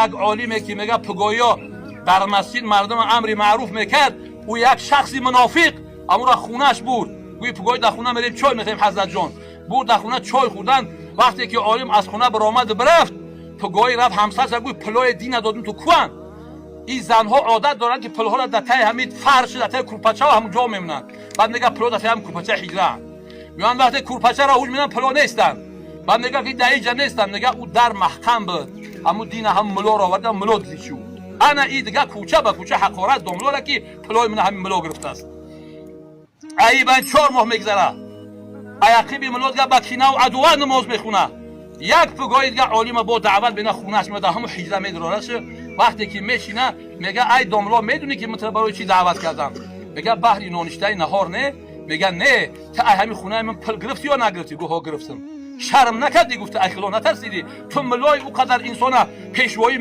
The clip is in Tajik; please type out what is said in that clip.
Як олиме ки мега, пугоё дар масҷид мардум амри маъруф мекард, ӯ як шахси мунофиқ амура хунаш бурд. Гӯи, пугои дар хона мерем, чой мехӯрем, ҳазратҷон. Бурд, дар хона чой хӯрдан. Вақте ки олим аз хона баромаду бирафт, пугои рафт ҳамсарша гӯй, пулои дина додум ту куан? Ин занҳо одат доранд, ки пулҳоро дар таи ҳамин фарш, дар таи курпачао ҳамун ҷо мемонанд. Баъд мега, пуло дар таи ҳамин курпача ҳиҷраанд. Меоянд, вақте курпачаро ҳуҷ менан, пуло нестанд. Баъд мега, ки дар иҷа нестанд. Мега, ӯ дар маҳкам буд, ҳамун дина ҳам мулоро оварда, муло дидӣ шуд. Ана и дига кӯча ба кӯча ҳақорат домлора, ки пулои мина ҳамин муло гирифтааст. Аибан 4 моҳ мегзара, аяқиби муло дига ба кинаву адова намоз мехуна. Як пугои дига олима бо даъват бина, хунаш меода, ҳамун ҳиҷра медораш. Вақте ки мешина, мега: «Ай домло, медунӣ, ки ман барои чӣ даъват кардам?» Мега: «Баҳри ноништаи наҳор не?» Мега: «Не, та ай ҳамин хунаи ман пул гирифтӣ ё нагирифтӣ?» Гу: «Ҳо, гирифтам». «Шарм накардӣ?» Гуфта: «Ай Худо натарсидӣ? Ту мулои ӯ қадар инсона пешвоӣ